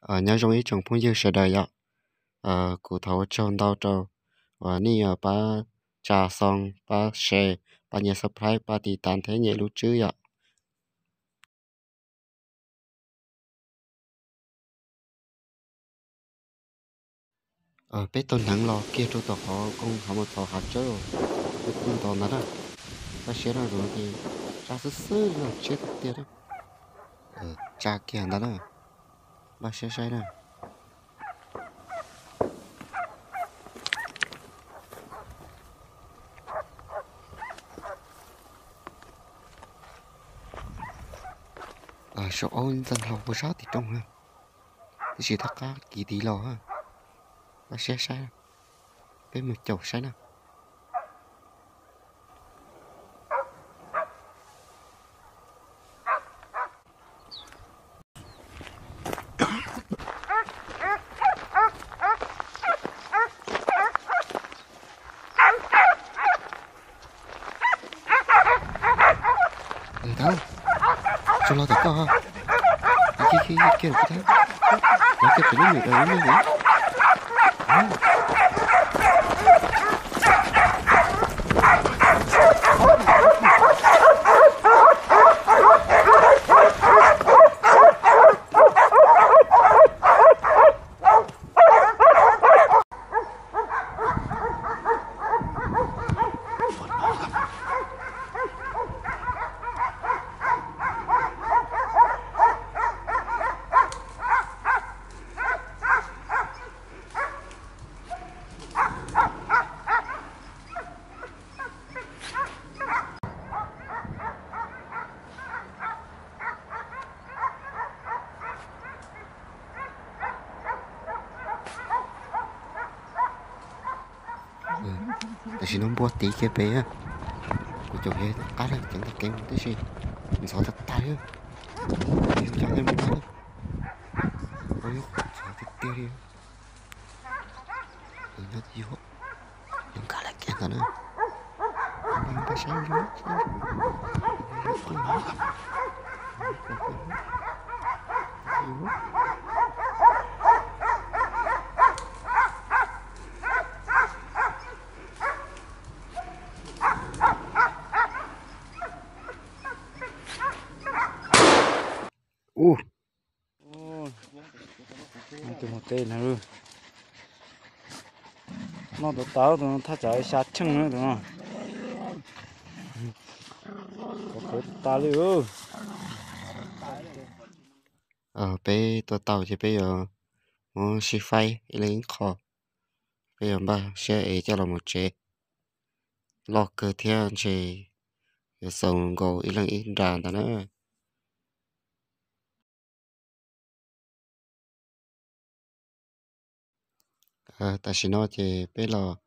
Nyob zoo ib tsoom phooj ywg sawv daws yom. Kuv thov ua tsaug ntau rau uas nej yuav pab tsa xoo, pab share, pab nyem subscribe, pab tiv tas thiab nyem lub tswb yom. Peb tau hneev los kiag rau tom qhov koob hav mus txog hav tsawb, peb pw tau ntawd na. Npaj siab na, tus no ces tsa xwb xwb li no, tshiab tiag tiag na. Tsa kiag ntawd na, npaj siab saib na. Saum aub ntxeev hlo puag sab tim rooj na, tiam sis thaj qab kiv tid los. Npaj siab saib, peb mus caum saib na. Tau, tso los tom koj. Kiag kiag kiag, los kiag pem lub nyuam daws lub neej. Tam sim no npua tiv kiag pem, kuv caum yog qab na, ceev tau kev mus tib si, ntxhov tag tag li. Yog cov nqaij mus no, ntxhov tiag tiag li. Nyob twj ywm, nws nkag lawm kiag ntawd na. Npaj saib zoo. Tus mus teb na, noj tau tas tus no thaj tsam xya cheej na tus no. Kov khawv tas li. Peb tua tau ces peb yuav muab sib faib ib leeg ib qho, peb yuav npaj siab es coj los mus tsev. Loj kawg thiab ntshe yuav xaus nkaus ib leeg ib nra ntawd na. Tam sim no ces peb los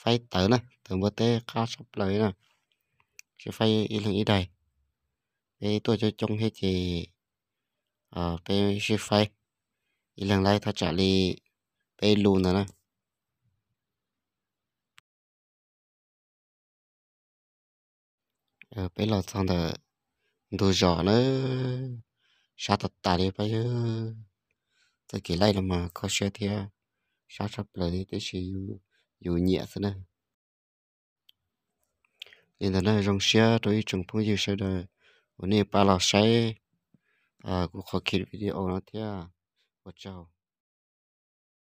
faib tawv na, tawv npua teb qab tshaj plaws li na, sib faib ib leeg ib daim. Peb tuaj coob coob thiab ces peb sib faib ib leeg laib thaj tsam li peb lus ntawd na. Peb los txog ntawm ntug zos na, sab tas tas li pab yawg. Txoj kev laij no mas kho siab thiab sab tshaj plaws li, tiam sis yus nyiam xwb na. Li ntawd na, zoo siab rau ib tsoom phooj ywg sawv daws uas nej pab los saib kuv qhov video no thiab, ua tsaug.